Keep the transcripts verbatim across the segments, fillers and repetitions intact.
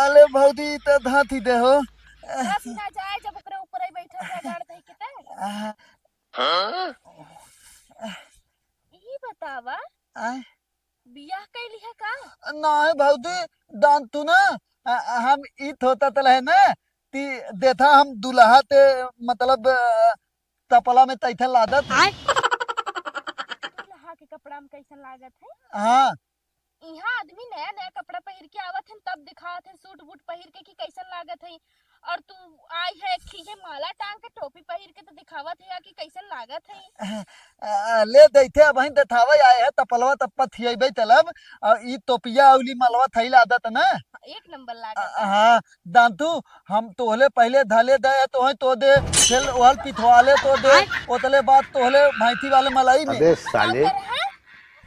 अले भौजी, ई त धाथी दे हो। धस ना जाए, जब ओकरे ऊपर ही बैठल रहे, गाड़ धइ के ते। आहा। ई बतावा, आय। बियाह कैली है का? नाहीं भौजी, दान तू ना, अ, अ, हम ई थोता तल है ना, ती देथा हम दुल्हा ते, मतलब, अ, तपला में तैथे लादत। आय। दुल्हा के कपड़ा में कैसन लागत है? हाँ। इहाँ आदमी नया नया कपड़ा पहिर के आवत हन, तब दिखावत हन सूट बूट पहिर के कि कैसन लागत है। और तू आई है, एक ठे माला टांग के, टोपी पहिर के, तो दिखावत है कि कैसन लागत है। अ, ले देथे, अबहिं देथावे आए है, तपलवा तप्पा थियबे तलब, और ई टोपिया औली मलवा थैला आदत ना। एक नंबर लागत है। हाँ, दांतू, हम तोहले पहिले धले दे, तोहे तो दे, फिर ओहल पिथवाले तो दे, ओतले बाद तोहले भैंती वाले मलाई में। अबे साले। का करे है?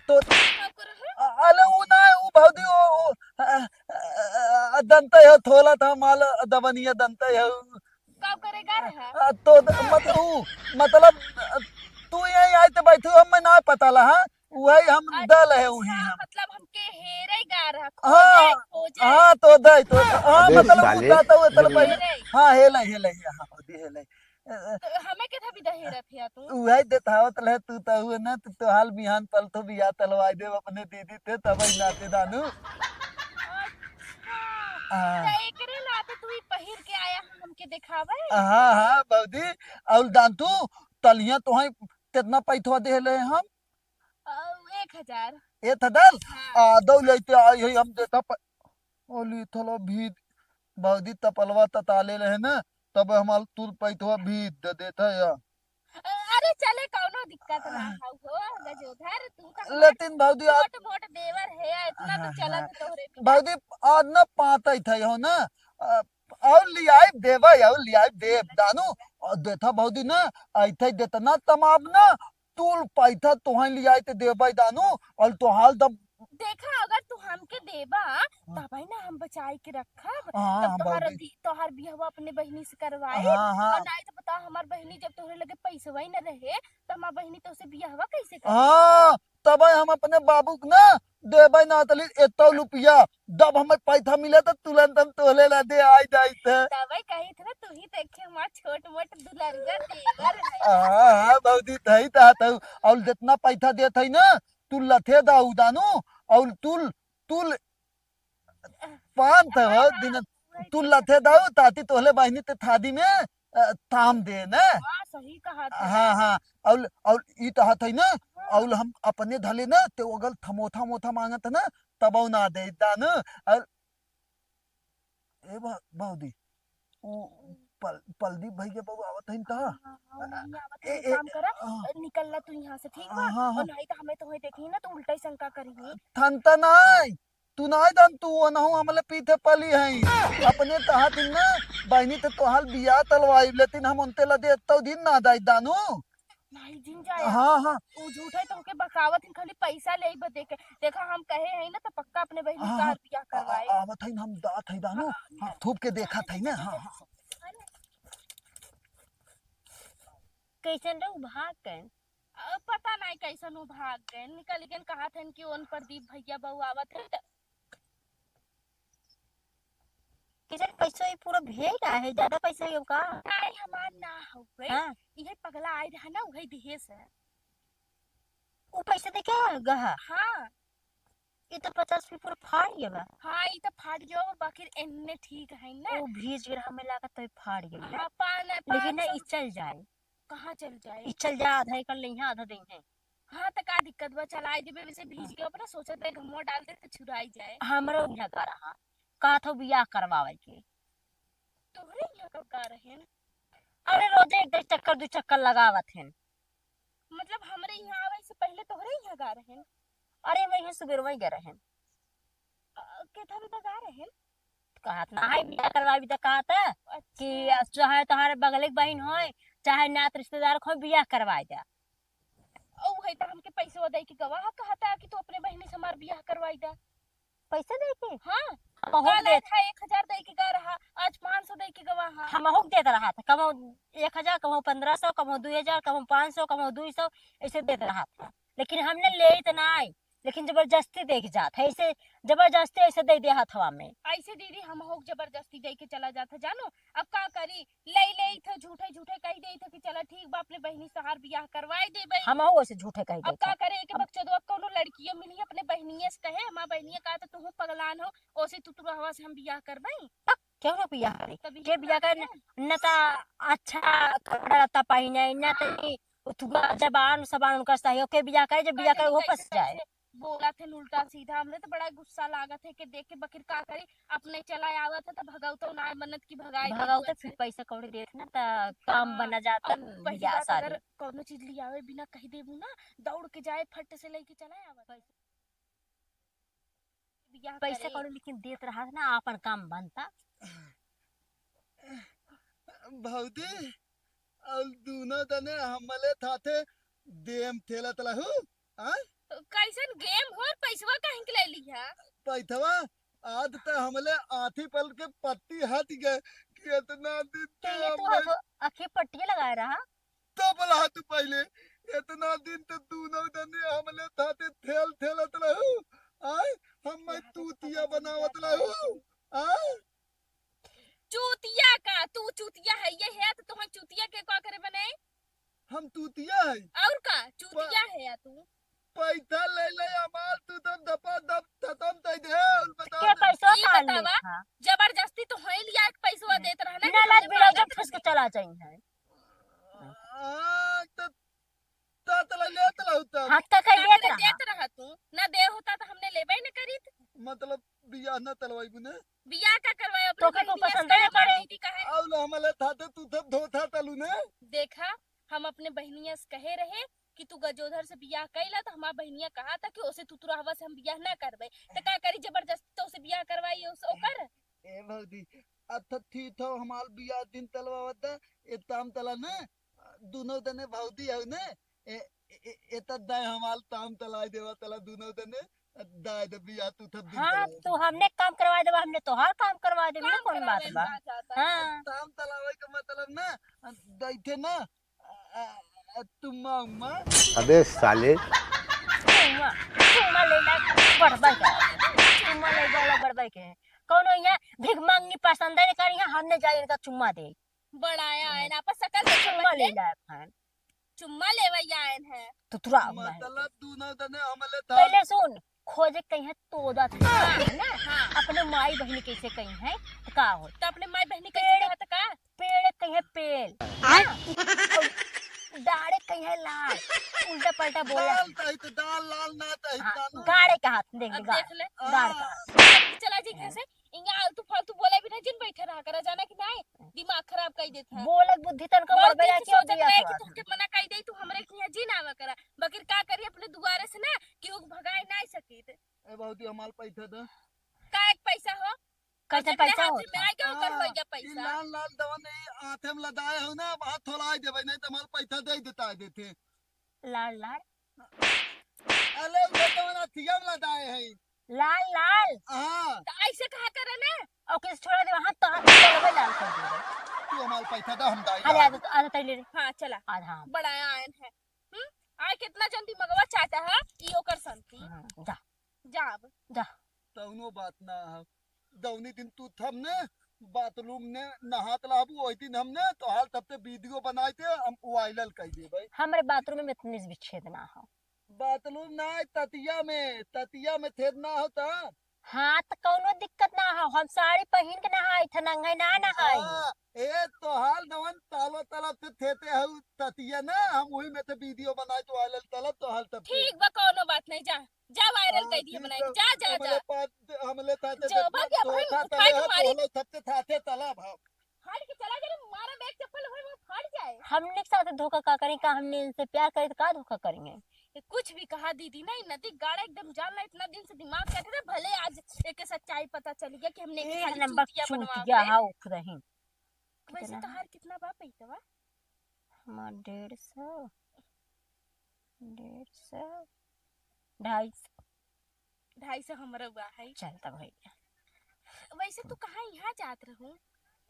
तो का करे है? अ-, अले ऊ ना, ऊ भौजी, ऊ, ऊ, अ, अ, अ, दंते है, थोला था माल, दबनिया दंते है। का करे गा रहा? अ, तो द-, मत-, ऊ, मतलब, अ, तू यहीं आई तो बैठू, हमें ना पता ला, हाँ? वही हम अच्छा, दल है, वही हम। मतलब हमके हेरे गा रहा, हाँ, खोजे, खोजे। हाँ, तो दे, तो, हाँ, अबे मतलब, साले। उता तो, उता तो पहले, हेरे। हाँ, हेले, हेले, हाँ, भौजी, हेले। अ, अ, तो हमें के धबी दहेरत है तू? उहे देथावत रहे, तू तो हुए ना, तू तो हाल बिहान पलथो बियाह तलवाई देब अपने दीदी ते, तब ही नाते दानू। अच्छा। हाँ। तो एकरे नाते तू ही पहिर के आया है हमके देखावे? हाँ, हाँ, भौजी, और दान तू, तलिया तोहे कितना पैथवा देले हम? अ, एक हजार। एक हजार? हाँ। आ, दौ लेते आई है, हम देता प-, ओली थलो भी भौजी तपलवा तताले रहे न, तब हमार तुर पैथवा भी दे देता या। अरे चले, कौनो दिक्कत ना हौ हो, गजोधर, तू का हमार लेकिन भौजी आज छोट मोट देवर है, इतना तो हाँ, चलत हाँ। है तोहरे बिना। भौजी आज न पातै थे हो न, अ, और लियाई देबै, और लियाई देब, दानू, और देथा भौजी न, ऐथे देतना तमाम न, तुल पैथा तोहई लियाई ते देबै दानू, और तोहार दम देखा, अगर तू हमके देबा, हाँ। तबै ना हम बचाई के रखब। हाँ, तब हाँ, तोहार भौजी। दी-, तोहार बियाहवा अपने बहिनी से करवाई। हाँ, हाँ। और नाहीं तो बता, हमार बहिनी जब तोहरे लगे पैसवा ही न रहे, तो हमार बहिनी तोसे बियाहवा कैसे करे? हाँ, तबै हम अपने बाबू के ना देबै ना तली एतौ लुपिया। जब हमें पैसा मिले तो तुरंत हम तोहले ला दे आई जाई थे। तबै कही थे ना, तू ही देखे हमार छोट मोट दुलरुआ देवर है। हाँ, हाँ, भौजी, तही ता तू। और जितना पैसा देत है ना, तू लथे दाऊ दानू, और तू, तू पान त हो दिन, तू लथे दाऊ, ताती तोहले बहिनी ते थादी में, अ, ताम दे ना। हाँ, सही कहा था। हाँ, हाँ, और, और ई तो हाथ है ना, हाँ। और हम अपने धले ना, ते अगर थमोथा मोथा मांगत ना, तबौ ना दे दानू, और ए बा-, बाबूजी, उ पल-, पलदीप भैया बहू आवत हइन त? हाँ, हाँ, हाँ, नहीं आवत ए, हइन, ए, काम करा, हाँ। निकल ला तू यहाँ से, ठीक बा? हाँ, हाँ। और नहीं तो हमें तोहे देखी ना तो उल्टा ही शंका करी। थन त नाई, तू नाई दन, तू ओनहु हमले पीछे पली हई। अपने तहा दिन ना, बहिनी ते तोहाल बियाह तलवाई, लेकिन हम उनते लदे एत्तो दिन ना दाई दानू। नहीं जिन जाए। हाँ, हाँ। उ झूठे तोहके बकावत हन, खाली पैसा लेई बदे के। देखा, हम कहे हई ना, तो पक्का अपने बहिनी हाँ, का हाँ। बियाह आ, आ, करवाए। आवत हइन, हम दात हई दानू। हाँ, हाँ, हाँ, थूप के देखा थई ना, हाँ, हाँ। कैसन रहे, उ भाग गए? अ, पता नहीं कैसन उ भाग गए। निकल गए, कहा थे कि ओन प्रदीप भैया बहू आवत है, तो किचन पैसा ये पूरा भेज रहा है, ज्यादा पैसा ये का? नहीं, हमार ना हउवे। हाँ। इहे पगला आए रहा ना, उहे दिहे से। वो पैसा दे के गहा? हाँ। ये तो पचास भी पूरा फाड़ गया बा। हाँ, ये तो फाड़ गया बा, बाकी एन्ने ठीक है ना। वो भेज के हमें लागत तो फाड़ गया बा। हाँ, पान है, लेकिन ना, पाँच सौ। ये चल जाए। कहाँ चल जाए? ई चल जा, आधा एकर लेइहे, आधा देइहे। हाँ, त का दिक्कत बा, चलाइ देबे, वैसे भीज के ऊपर सोचत है, घमवा डाल दे त छुड़ाई जाए। हमरा उहे गा रहा, कहत हौ बियाह करवावे के। तोहरे इहाँ कब गा रहेन? अरे, रोजे एक दे चक्कर, दू चक्कर लगावत हेन। मतलब, हमरे इहाँ आवे से पहिले तोहरे इहाँ गा रहेन? अरे, मैं इहाँ सुबेरवा ही गा रहेन। अ, केथन त गा रहेन? कहत ना है, बियाह करवाई दा कहत है कि अच्छा। चाहे तोहरे बगले के बहिन होय, चाहे नात रिश्तेदार को बियाह करवाई दा। ओ, है त हमके पैसवा दे के गवा हा, कहता कि तू अपने बहिनी से हमार बियाह करवाई दा। पैसा दे के? हाँ। हमहू काल देत आया था, एक हजार दे के गा रहा, आज पाँच सौ दे के गवा हा। हमहू देत रहा था, कबो एक हजार, कबो पन्द्रह सौ, कबो दू हजार, कबो पाँच सौ, कबो दू सौ, ऐसे देत रहा था। लेकिन हमने लेत नाई। लेकिन जबरदस्ती देख जात है, ऐसे जबरदस्ती ऐसे दे दे हथवा में। ऐसे दीदी हम हो जबरदस्ती दे के चला जात है, जानो। अब का करी, ले ले थे झूठे झूठे कह दे थे कि चला ठीक बा, अपने बहिनी सहार बियाह करवाए देबे। हम हो ऐसे झूठे कह अब दे का थे। करे, एक अब बकचोदवा कौनो लड़कियों मिली अपने बहिनिया से कहे, हमार बहिनिया कहा तो तू पगलान हो, ओसे तू तुरहवा से हम बियाह करबे। क्यों ना बियाह करे? तभी के हम बियाह करे कहते न, हैं। न त अच्छा कपड़ा लत्ता पहिने, न त ई उतुआ जबान सबान उनकर सही हो, के बियाह करे, जब बियाह करे, वो फंस जाए। बोला थे उल्टा सीधा, हमरे तो बड़ा गुस्सा लागत है कि देख के, बकिर का करी, अपने चला आवत है तो भगवतो ना बनत की भगाई भगवतो फिर पैसा कौड़ी देत ना त काम बना जाता, अब पहली बियाह बात, शादी। अगर कौनो चीज लियावे बिना कह देबू ना, दौड़ के जाए, फट से लेके चला आवत। बियाह पैसा करे। कौड़ी लेकिन देत रहा ना, आपन काम बनता। भौजी, और दूनो दने हमले थाथे देम थेलत रहू, हाँ? कैसन गेम हो, पैसवा कहीं के ले लिहा? पैसवा आज त हमले आठी पल के पट्टी हट गए कि इतना दिन त पहले तो हमले हाथों अखी पट्टी लगाए रहा। तब रहा तू पहले, इतना दिन त दूनो दने हमले थाते थेल थेलत रहू, आय, हम मैं तूतिया बनावत रहू, आय। चूतिया का, तू चूतिया है, ये है तो तुम्हें चूतिया के का करे बने? हम चूतिया है। और का, चूतिया है या तू? पैसा ले ले हमार, तू तो दबा दब खत्म कर दे, और बता के दे। पैसा ई काल बतावा, लेखा। जबरदस्ती तो है लिया, एक पैसवा देत रहा ना ना, कि लाज हमने बिलाज मांगत फंस के रहे। चला जाई है। आ, त, त तला लेत रहू तब। हाँ, त कहीं का लेत करे रहा। देत रहा तू? ना दे होता त हमने लेबे न करीत। मतलब बियाह ना तलवाई बुने? बियाह का करवाए? अपने तोके को बहिनिया से पसंद कहे, नहीं हमार करे। दीदी कहे। अउल हमले थाते तू तब धोथा तलू ने? देखा, हम अपने बहिनिया से कहे रहे कि तू गजोधर से बियाह कइला, त हमार बहिनिया कहा था कि ओसे तुतुरहवा से हम बियाह ना करबे। त का करी, जबरदस्ती तो ओसे बियाह करवाई ओस-, ओकर? ए भौजी, अच्छा ठीक हो, हमार बियाह दिन तलवावत दा, ए ताम तला ना, दुनो दने भौजी हौ ने, ए, ए, ए, ए त दाय हमार ताम तलाई देवा तला दुनो दने, दाय दे बियाह तू थप दिन हाँ, तलवावत तू दा। हमने काम करवा देबा, हमने तोहार काम करवा देबा, काम ये कौन बात करवावे बा? में का जाता है? हाँ। ताम तलावे के मतलब ना, दैठे ना, आ, आ, आ, तुम्मा उम्मा। अबे साले। चुम्मा, चुम्मा ले ला, बड़बड़ के। चुम्मा ले ला, बड़बड़ के। कौनो यहाँ भीख मांगनी पसंद है, कर यहाँ हमने जाए इनका चुम्मा दे। बड़ाया है ना, आपस सकल देखे चुम्मा बच्चे। ले ला अपन। चुम्मा लेवैया आयन है। तुतुरा उम्मा है। मतलब दूनो दने हमले था। पहले सुन, खोजे कहीं है तो दा था, हाँ, ना? हाँ। अपने माई बहिनी कैसे कहीं है, त का हो? त अपने माई बहिनी कैसे पेड़ कहत का? पेड़ कहे पेल। आय। हाँ। और डाढ़े कहे लाल। उल्टा पल्टा बोला। दाल तही त दाल, लाल ना तही हाँ, दाल। गाड़े का हाथ, देख ले, अब गाड़। देख ले। गाड़ का हाथ। हाँ। चला जी, घर से। इहाँ आलतू फालतू बोले भी ना, जिन बैठे रहा करा, जाना कि नहीं? दिमाग खराब कर देता है। बोले बुद्धि तनका बहुत बढ़ दिन गया, से क्यों सोचत दिया रहे कि था? तुमके मना कर दे, तू हमरे के यहाँ जिन आवा करा। बकिर का करी, अपने दुआरे से ना केहू के भगाए नहीं सकीत। ए भौजी, हमार पैसा दे। का एक पैसा हो? कैसे जब ले पैसा हाथ होता? में आए गया, ओकर हाँ, हो गया ई पैसा। लाल लाल दवन ई हाथे में लदाए हो ना, अब हाथ थोड़ा देवे, नहीं तो हमार पैसा दे देता है देते। लाल लाल? अरे, वो दवन अथिया में लदाए है। लाल लाल? हाँ। तो ऐसे कहा करे ना? ओके, छोड़ा दे, हाथ तो हाथ में लगे लाल कर दे। तू हमार पैसा दे, हम दाई अरे, लाल। आजा, आजा, तैले रे। हाँ, चला। आजा, हाँ। बड़ा आयन है। हम्म? आय कितना जन दिमगवा चाटा है, ई ओकर संती। हाँ, जा। जा अब। जा। कौनो बात ना है। दौनी दिन तू थम ने, बाथरूम ने नहात रहबू, वही दिन हमने तोहार तब ते वीडियो बनाई थे, हम वायरल कर देबे। हमरे बाथरूम में इतनी भी छेद ना हो। बाथरूम ना है, ततिया में, ततिया में छेद ना होता। हाँ, त कौनो दिक्कत ना हो, हम साड़ी पहिन के नहाई थे, नंगे ना नहाई। हाँ, ए तोहार दवन तालो तलब से थेते हऊ ततिया ना, हम वही में से वीडियो बनाई तो वायरल तलब तोहार तब से। ठीक बा, कौनो बात नहीं, जा। जा वायरल हाँ, कर दिए ठीक बनाई, है। जा, जा, हमले जा। पास, हमले साथे जो जितना बाकी अब धोखा हम तले उठाई है, तुम्हारी तोहले सबसे साथे तलब हम। फाड़ के चला जा रे, मारा बैग चप्पल होए, वो फाड़ जाए। हमने के साथ धोखा का करें? का हमने इनसे प्यार करे तो का धोखा करेंगे? ये कुछ भी कहा दीदी, नहीं नदी गाड़ा एकदम जान ना, इतना दिन से दिमाग काटे रहे, भले आज एक सच्चाई पता चल गया कि हमने एक एक खाली लंबा चूतिया बनवा चूतिया के। हा उख रही। वैसे कितना है? तोहार कितना बा पैसा बा? हमार डेढ़ सौ, डेढ़ सौ, ढाई सौ। ढाई सौ हमरो बा है। चल तब है। वैसे तू कहाँ यहाँ जात रहू?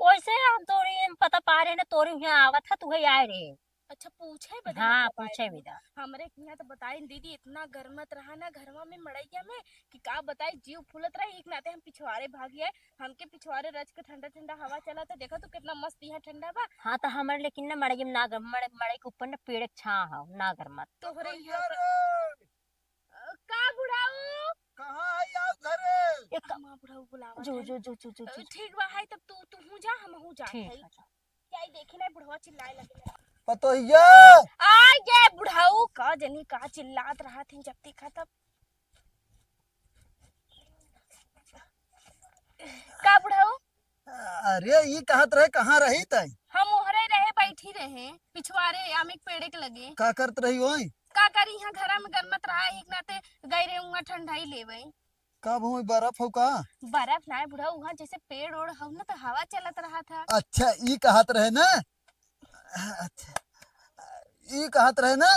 वैसे हम तोरी हम पता पा रहे ना, तोरी यहाँ आवत है, तू है आए रहे। अच्छा, पूछे बदे हाँ, मतलब आए पूछे हो। बदे। हमरे के यहाँ तो बताई दीदी, इतना गरमत रहा ना घरवा में, मड़ैया में, कि का बताई, जीव फूलत रहा। एक नाते हम पिछवारे भाग गए, हमके पिछवारे रच के ठंडा ठंडा हवा चला था। देखा तू कितना मस्त यहाँ ठंडा बा। हाँ, तो हमर लेकिन ना मड़ई में ना गर-, मड़ई, मड़ई के ऊपर ना पेड़ के छाँह हौ, ना गरमत। तोहरे यहाँ का, अ, का बुढ़ाऊ? कहाँ है यार घरे? एक अम्मा बुढ़ाऊ बुलावत जो, है। जो, जो, जो, जो, अ, जो। ठीक बा, है तब तू, तू हूँ जा, हम हूँ जात ठीक है। है, जा। क्या ही देखी ना, बुढ़वा चिल्लाए लगे। पतोहिया! आ गए बुढ़ाऊ, का जनी का चिल्लात रहा थी जब देखा तब। का बुढ़ऊ? अरे, ई कहत रहे, कहाँ रही तई? हम ओहरे रहे, बैठी रहे, पिछवारे आम एक पेड़े के लगे। का करत रही ओई? का करी, यहाँ घरा में गरमत रहा, एक नाते गई रहे, उहाँ ठंडाई लेवे। का भूमि बर्फ हो का? बर्फ ना है बुढ़ऊ, उहाँ जैसे पेड़ ओड़ हो ना, तो हवा चलत रहा था। अच्छा, ई कहत रहे ना? अच्छा, ई कहत रहे ना?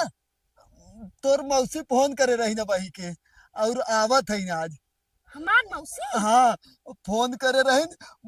तोर मौसी फोन करे रही ना बही के, और आवत है ना आज। हमार मौसी? हाँ, फोन करे रही,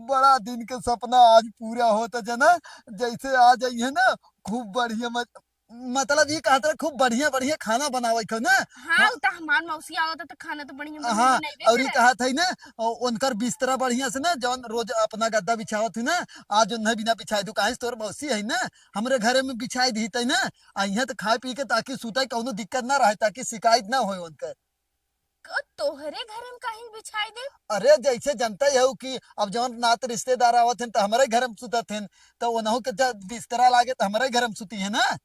बड़ा दिन के सपना आज पूरा होता जना, जैसे आ जाइए ना, खूब बढ़िया मज-, मतलब, ई कहत रहे, खूब बढ़िया बढ़िया खाना बनावे खो ना। हाँ, हाँ। उ त हमार मौसी आवत है, त खाना तो बढ़िया बढ़िया हाँ, बनइबे और ई करे। कहत है ना, ओ-, उनकर बिस्तरा बढ़िया से ना, जौन रोज अपना गद्दा बिछावत है ना, आज उन्हें बिना बिछाए दू, काहे से तोर मौसी है ना, हमरे घरे में बिछाई दी तै ना, आ इहाँ तो खाए पी के ताकि सुते, कौनो दिक्कत ना रहे, ताकि शिकायत ना होए उनकर। क-, तोहरे घरे में काहे बिछाई दे? अरे, जैसे जनते हो कि अब जौन नात रिश्तेदार आवत हैं, तो हमरे घरे में सुतत हैं, तो उन्हों के जब बिस्तरा लागे, तो हमरे घरे में सुती है ना।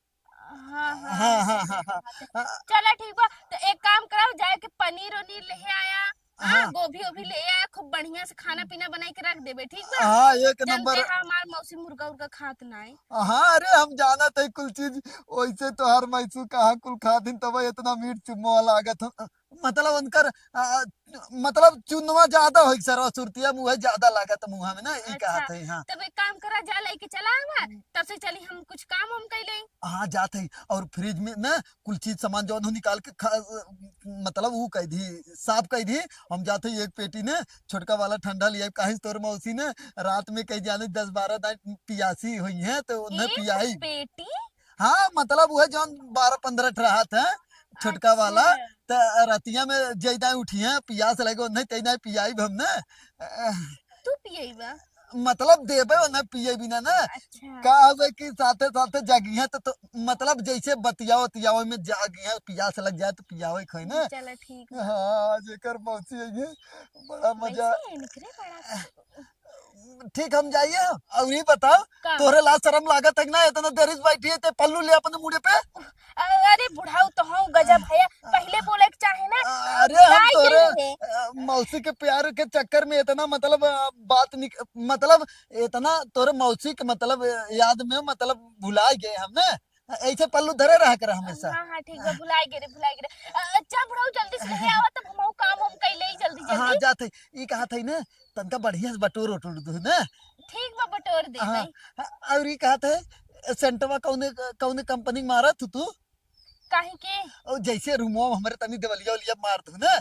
हाँ, हाँ, हाँ, हाँ, हाँ, हाँ, हाँ। हाँ। चला ठीक बा, तो एक काम करा, जाए के पनीर उनीर ले आया, हाँ, हाँ। गोभी ओभी ले आया, खूब बढ़िया से खाना पीना बनाई के रख देबे, ठीक बा? हाँ, एक जनते नंबर। हैं हमार मौसी मुर्गा उर्गा खात नाई। हाँ, अरे हम जानत है कुल चीज, वैसे तोहार मैसू कहाँ कुल खातिन, तब इतना मीठ चुम्मा लागत हो। मतलब उनकर, आ, मतलब चुनवा ज्यादा होई सरवा सुरतिया, मुँह ज्यादा लागत मुँह में ना, ई अच्छा, कहत है, हाँ। तब एक काम करा, जा लेके चला आवा, हम्म। तब से चली हम कुछ काम हम कर लें। हाँ, जात है, और फ्रिज में ना कुल चीज सामान जौन हो निकाल के खा, मतलब ऊ कह दी, साफ कह दी। हम जात है एक पेटी ने छोटका वाला ठंडा लिया, काहे से तोर मौसी ने रात में कह जाने दस बारह दाई पियासी हुई है, तो उन्हें एक पियाई। पेटी? हाँ, मतलब वह जौन बारह पन्द्रह ठो रहत है, छोटका वाला, अच्छा। त रतिया में जइदा उठी है, पियास लगे, उन्हें तइदा पियाई हम ना। तू पियई बा? मतलब देबे, उन्हें पिए बिना ना। अच्छा। का हवे कि साथे साथे जागी है, तो, तो मतलब जैसे बतियाओ, बतियाओ में जागी है, पियास लग जाए तो पियावे खोई ना। चलो ठीक बा। हाँ, जेकर मौसी है ये, बड़ा मजा। वैसे इनकरे बड़ा ठीक, हम जाइए। और ये बताओ, का? तोहरे लाज शरम लागत है कि ना? इतना देर से बैठी है, ते पल्लू ले अपने मुड़े पे। अ-, अरे बुढ़ाऊ तो हूँ गजब है, पहिले बोले के चाहे ना, अरे हम भुलाई तोरे, गई रहे। अ, मौसी के प्यार के चक्कर में इतना मतलब, अ, बात निक-, मतलब इतना तोरे मौसी के मतलब, अ, याद में मतलब भुला गए हम ना। ऐसे पल्लू धरे रहा कर हमेशा। हाँ, हाँ, ठीक बा, भुलाई गए रे, भुलाई गए रे। अ, अच्छा बुढ़ाऊ, जल्दी से ले आवा, तब हम काम हम कई ले जल्दी हाँ, जल्दी। जात है। ई कहत है ना, तनका बढ़िया से बटोर उटोर दू ना। ठीक बा, बटोर दे हाँ, भाई। हाँ, और ई कहत है, सेंटवा कौने, कौने कंपनी के मारत हू तू? काहे के? ओ, जैसे रूमवा में हमरे तनी देवलिया उलिया मार दू ना।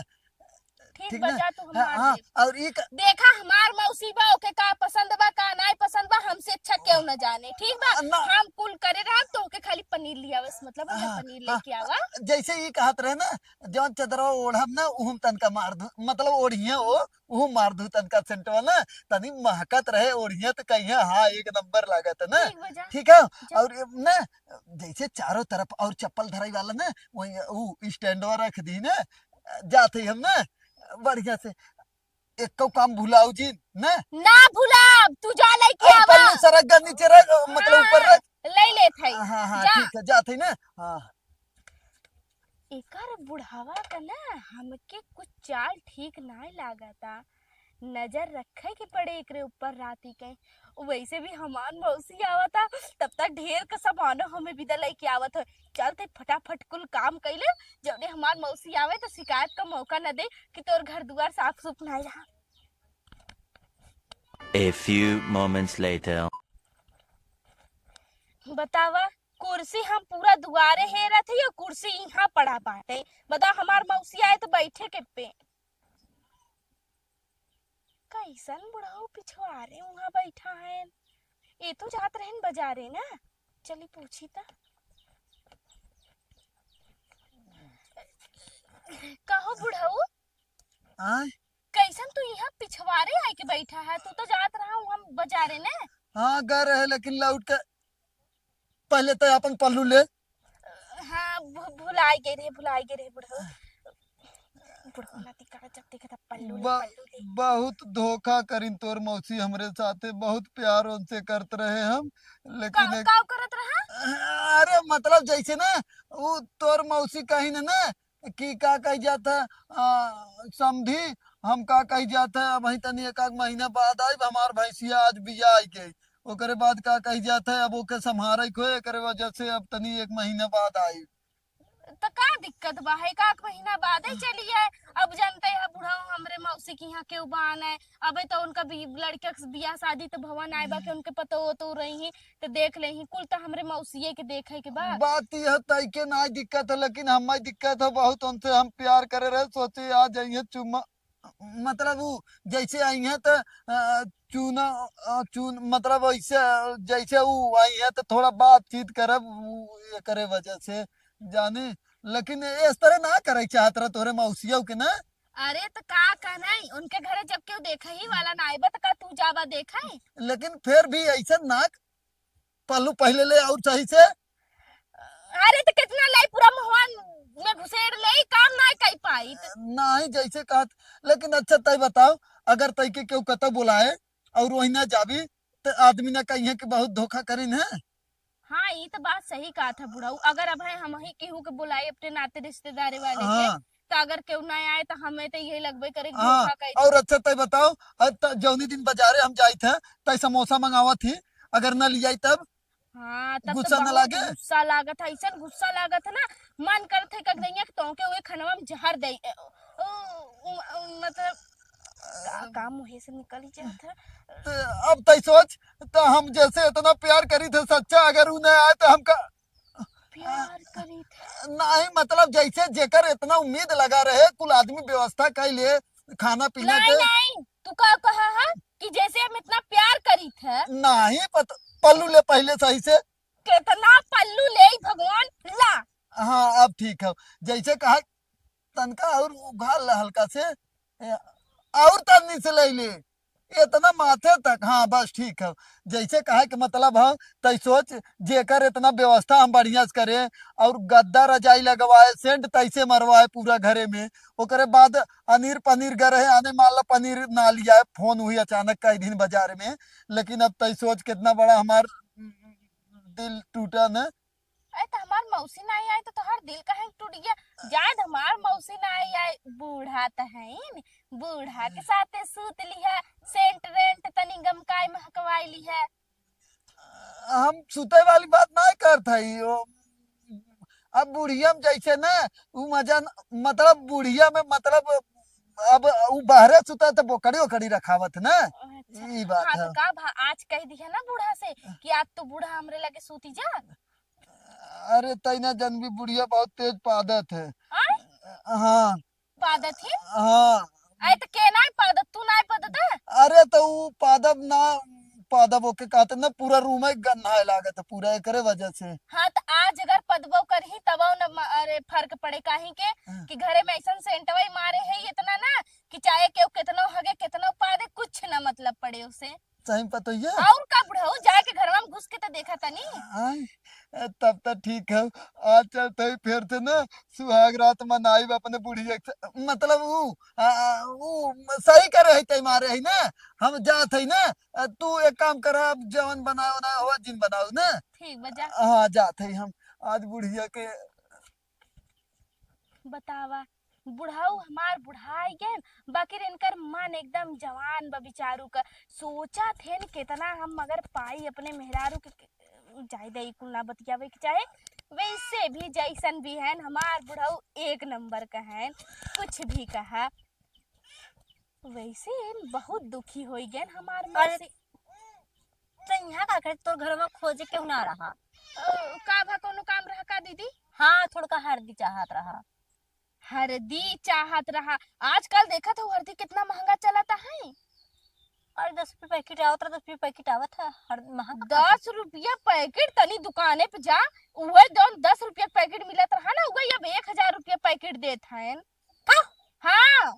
ठीक ठीक बा, ना? जा तू, हम हाँ, मार हाँ, देब। और ई क- देखा, हमार मौसी बा, ओके का पसंद बा, का नाई पसंद बा, हमसे अच्छा केहू न जाने, ठीक बा? ना। हम कुल करे रहब, तो ओके खाली पनीर लियावे से मतलब है, हाँ, पनीर हाँ, लेके आवा। जैसे ई कहत रहे ना, जौन चदरवा ओढ़ब ना, उहम तनका मार दू, मतलब ओढ़िया हो, उहम मार दू तनका सेंटवा ना, तनी महकत रहे ओढ़िया, तो कहिया, "हाँ, एक नंबर लागत है ना।" ठीक बा, जा। ठीक है? जा। और ना, जैसे चारों तरफ और चप्पल धराई वाला ना, वही ऊ स्टैंडवा रख दी ना, जात ही हम ना, बढ़िया से। एको काम भुलाऊ जिन, ना? ना भुलाब, तू जा लेके अरे, आवा। पल्लू सरक गा नीचे रख, मतलब ऊपर हाँ, रख। ले लेत है। हाँ, हाँ, जा। ठीक है, जात है ना? हाँ। एकर बुढ़ावा का ना हमके कुछ चाल ठीक नाय लागता। नजर रखे के पड़े एकरे ऊपर राती के। वैसे भी हमार मौसी आवता, तब तक ढेर का सामान हमें विदा लेके आवत हो। चल ते फटाफट कुल काम कैले, जौने हमार मौसी आवे तो शिकायत का मौका न दे कि तोर घर दुआर साफ सुफ नाय रहा। A few moments later. बतावा, कुर्सी हम पूरा दुआरे हेरत हई और कुर्सी इहाँ पड़ा बाटे। बतावा, हमार मौसी आए तो बैठे के पे। कैसन बुढ़ऊ पिछवारे उहाँ बैठा है? ये तो जात रहन बजारे ना, चली पूछी त। आय? कैसन तू यहाँ पिछवारे आइके बैठा है? तू तो जात रहा हूँ हम बजारे ने। हाँ, गए रहे, लेकिन लौट के पहले तो अपन पल्लू ले। हाँ, भु-, भुलाई गए रहे, भुलाई गए रहे बुढ़ऊ। बुढ़ऊ नाती का जब देखे तब पल्लू ले, ब-, पल्लू ले। बहुत धोखा करिन तोर मौसी हमरे साथे, बहुत प्यार उनसे करत रहे हम, लेकिन का, एक का करत रहा? अरे मतलब जैसे ना, उ तोर मौसी कहिन ना कि का कही जात है, आ, समधी, हम का कही जात है, अबहीं तनी एक आध महीना बाद आइब, हमार भैंसिया आज बिया आई गई, ओकरे बाद का कही जात है, अब ओके संभारे के होए, एकरे वजह से अब तनी एक महीना बाद आइब। तो का दिक्कत बा है, एक आध महीना बाद ही चली आए। अब जानते हैं बुढ़ऊ हमरे मौसी के यहाँ केहू बान है, अबे तो उनका भी लड़के के बियाह शादी तो भवन आए बा कि उनके पतो तो रही, तो देख ले ही, कुल तो हमरे मौसिये के देखे के बा। बात यह तय के ना दिक्कत है, लेकिन हमें दिक्कत है बहुत, उनसे हम प्यार करे रहे, सोचे आ जाइए चुम्मा, मतलब उ जैसे आई हैं तो, अ, चूना, अ, चून, मतलब ऐसे, अ, जैसे उ आई हैं तो थोड़ा बातचीत करब, उ एकरे वजह से जाने, लेकिन इस तरह ना करे चाहत रह तोरे मौसियों के ना। अरे तो का कहना है, उनके घरे जब केहू देखे ही वाला ना आइबा तो का तू जाबा देखे? लेकिन फिर भी ऐसे ना पल्लू पहले ले और सही से। अरे तो कितना ले पूरा मुहवा में घुसेड़ ले, काम ना कर पाई। नहीं, जैसे कहत, लेकिन अच्छा तय बताओ, अगर तय के केहू कतौ बुलाए और वही ना जाबी, तो आदमी ना कहिए कि बहुत धोखा करिन है। हाँ, ई तो बात सही कहत है बुढ़ऊ। अगर अब है हम ही केहू के बुलाई अपने नाते रिश्तेदारी वाले के, हाँ। तो अगर केहू ना आए तो हमें तो यही लगबे करे कि हाँ, धोखा कइले। और अच्छा तय बताओ, अ, त-, जौनी दिन बाजारे हम जाइत है, तय समोसा मंगावत ही, अगर ना लियाई तब हाँ, तब तो गुस्सा ना बहुत लागे? गुस्सा लागत है, ऐसन गुस्सा लागत है ना, मन करत है कक दइया कि तोहके उहे खनवा में जहर दे, ए, ओ, ओ, ओ, मतलब का, का मुँहे से निकल जात है। तो अब तय सोच, तो हम जैसे इतना प्यार करी थे सच्चा, अगर उ ना आए तो हमका प्यार करी थे। नहीं, मतलब जैसे जेकर इतना उम्मीद लगा रहे, कुल आदमी व्यवस्था कर लिए, खाना पीना नहीं, के। नहीं, तू का कहा है कि जैसे हम इतना प्यार करी थे? नहीं, पत-, पल्लू ले पहले सही से। कितना पल्लू ले भगवान ला। हाँ, अब ठीक है, जैसे कहा तनका और उघार ला हल्का से, ए, और तन्नी से ले ले, इतना माथे तक। हाँ, बस ठीक है। जैसे कहे के मतलब है, तै सोच, जेकर इतना व्यवस्था हम बढ़िया से करे और गद्दा रजाई लगवाए, सेंट तैसे मरवाए पूरा घरे में, ओकरे बाद अनीर पनीर गए रहे, आने मान ला पनीर ना लियाए, फोन हुई अचानक कई दिन बाजार में, लेकिन अब तै सोच कितना बड़ा हमार दिल टूटा न। अरे तो हमार मौसी ना आई तो तोहार दिल काहे टूट गया? जाए तो हमार मौसी ना आई, आई बूढ़ा तो है न, बूढ़ा के साथे सूत लिहा, सेंट रेंट तनी गमकाई महकवाई लिहा। हम सुते वाली बात ना करत हई। ओ, अब बुढ़िया में जैसे ना, उ मजा न, मतलब बुढ़िया में मतलब अब उ बाहरे सुता तो बोकड़ी ओकड़ी रखावत ना। अच्छा। ई बात हाँ, है। तो का भा, आज कह दिया ना बूढ़ा से कि आज तू बूढ़ा हमरे लगे सूती जा। अरे तैना जनबी बुढ़िया बहुत तेज पादत है। आय? हाँ। पादत ही? हाँ। आय तो के नाय पादत, तू नाय पादत है? अरे तो उ पादब ना, पादब ओके कहते ना, पूरा रूम है गन्हाए लागत है पूरा एकरे वजह से। हाँ, तो आज अगर पदबो करही तबो न म-, अरे फर्क पड़े, काहे के हाँ। कि घरे में ऐसन सेंटवा ही मारे है इतना ना कि चाहे केहू कितनो हगे, कितनो पादे, कुछ ना मतलब पड़े उसे। सही में पतोहिया? और का बुढ़ऊ, जाए के घरवा में घुस के तो देखा तनी। आय, ए, तब तो ठीक है। आज चलते ही फिर से ना सुहाग रात मनाइब अपने बुढ़िया के सा-, मतलब ऊ, आ, ऊ सही करे है तै मारे है ना, हम जात है ना। आ, तू एक काम कर, अब जवन बनाओ ना हो जिन बनाओ ना। ठीक बा, जा। हाँ, जात है हम। आज बुढ़िया के बतावा, बुढ़ऊ हमार बुढ़ाई गएन, बाकिर इनकर मन एकदम जवान बा बिचारू का। सोचत हेन केतना हम मगर पाई अपने मेहरारू के, के, जाए दे, ई कुल ना बतियावे के चाहे। वैसे भी जैसन भी हन, हमार बुढ़ऊ एक नंबर का हन, कुछ भी कहा। वैसे बहुत दुखी होई गएन हमार अरे, मौसी। तो यहाँ का करे, तोर घर में खोजे केहू ना रहा? अ, का भा, कोनो काम रहा का दीदी? हाँ, थोड़का हरदी चाहत रहा। हरदी चाहत रहा? आजकल देखत हो हरदी कितना महंगा चलता है। अरे, दस रुपये पैकेट आवत रहा, दस रुपये पैकेट आवत है, हर महंगा का दस रुपया पैकेट, तनी दुकाने पे जा, उहे जौन दस रुपया पैकेट मिलत रहा ना, उहे अब एक हजार रुपया पैकेट देत हैं। का? हाँ।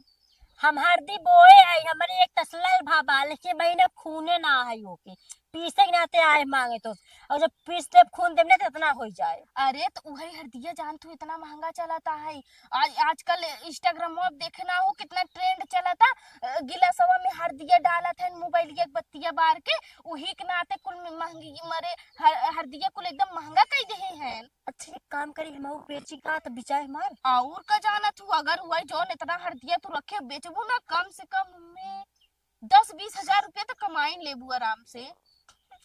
हम हरदी बोए आई, हमरे एक तसला भा बा, लेकिन बहिन अब खूने ना आई ओके। पीसे के नाते आए माँगे तो, अउर जब पीस देब, खून देब ना, तो इतना होइ जाए। अरे, तो उहइ हरदिया जान तू इतना महँगा चलता है। आज, आजकल Instagram में देखे ना हो, कितना trend चलता, अ, गिलासवा में हरदिया डालत है, मोबाइलिया के बत्तिया बार के, उही के नाते कुल में महँगी मरे, हर-, हरदिया कुल एकदम महँगा कइ देहे हैं। अच्छा, एक काम करी, हम अउर बेची का, तो बिचाए हमार। अउर का जानत हूँ, अगर उहइ जौन इतना हरदिया तू रखे, बेचबू ना, कम से कम में दस बीस हजार रुपया तो कमाइन लेबू आराम से।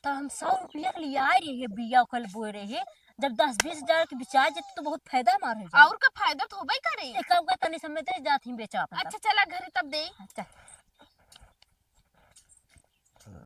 तो हम सौ रुपया के लिए आए रहे, बिया कल बोए रहे, जब दस बीस हजार के बिचाए जेते तो बहुत फायदा हमार होइ जाए। अउर का फायदा तो होबे करे। एक काम कर, तनी समय दे, जात ही बेचा अपन। अच्छा, चला घरे तब दे। अच्छा।